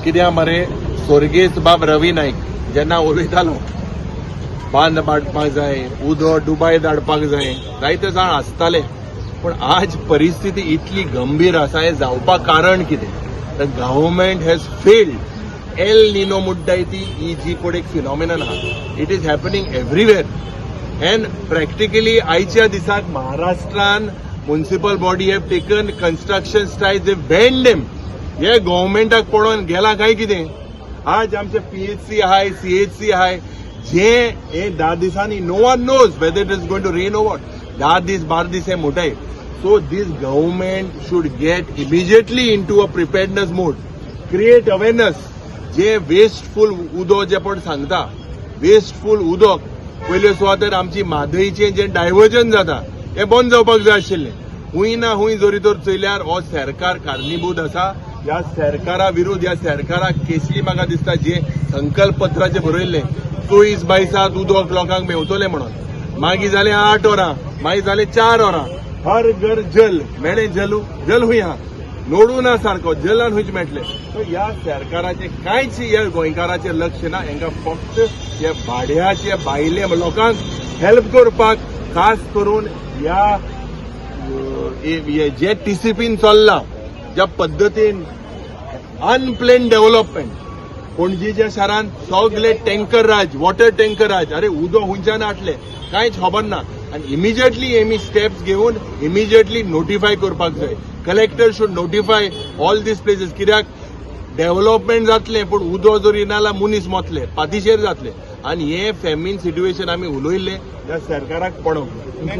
कित्याक मरे, स्वर्गेस्त बाब रवी नाईक जेन्ना उलयतालो, बांद बांदपाक जाय, उदक दुबाय धाडपाक जाय, जायते जाण आसताले. पूण आज परिस्थिती इतली गंभीर आसा, हें जावपाक कारण कितें? The government has failed. El Nino मुड्डाय ती ही जी कोण एक फिनॉमिनन आहा, it is happening everywhere and practically आयच्या दिसाक महाराष्ट्रान municipal body have taken construction strike, they banned them. हे गव्हर्मेंटाक पळोवन गेला काय कितें? आज आमचे पीएचसी आहाय, सीएचसी आहाय, जे हे 10 दिसांनी, no one knows whether it is going to rain or what. 10 दीस, 12 दीस हे मोठाय. So this government should get immediately into a preparedness mode, create awareness. J wasteful उदक जे पण सांगता, वेस्टफूल उदक पयले सुवातेर आमची म्हादयचें जें डायवर्जन जाता, हें बंद जावपाक जाय आशिल्लें. हुंय ना हुंय जरी तर चोयल्यार हो सरकार कारणीभूत आसा. ह्या सरकारा विरुद्ध, ह्या सरकाराक केसली म्हाका दिसता जे संकल्प पत्राचें बरयल्लें, 24/7 उदक लोकांक मेवतलें म्हणून, मागीर जालें 8 वरां, मागीर जालें 4 वरां. हर घर जल मेळ्ळें? जलू जल हुंय आहा? नोडू ना सारको जलान खंयच मेळटलें? सो ह्या सरकाराचें कांयच ह्या गोंयकाराचें लक्ष ना. हांकां फक्त हे भाड्याचे भायले लोकांक हेल्प करपाक, खास करून ह्या हे जे टीसीपीन चल्ला, ज्या पद्दतीन अनप्लेन डेव्हलपमेंट, पणजीच्या शारान सगळे टँकर राज, वॉटर टँकर राज. अरे, उदक खंयच्यान हाडले कांयच खबर ना. आनी इमिजिएटली हेमी स्टेप्स घेवन इमिजिएटली नोटिफाय करपाक जाय. Collector should notify all these places, कित्याक डेव्हलपमेंट जातलें पूण उदक जर येना जाल्यार मनीस मोतले, पातिशेर जातले. आनी हे फेमीन सिट्युएशन आमी उलयल्लें त्या सरकाराक पडोंक.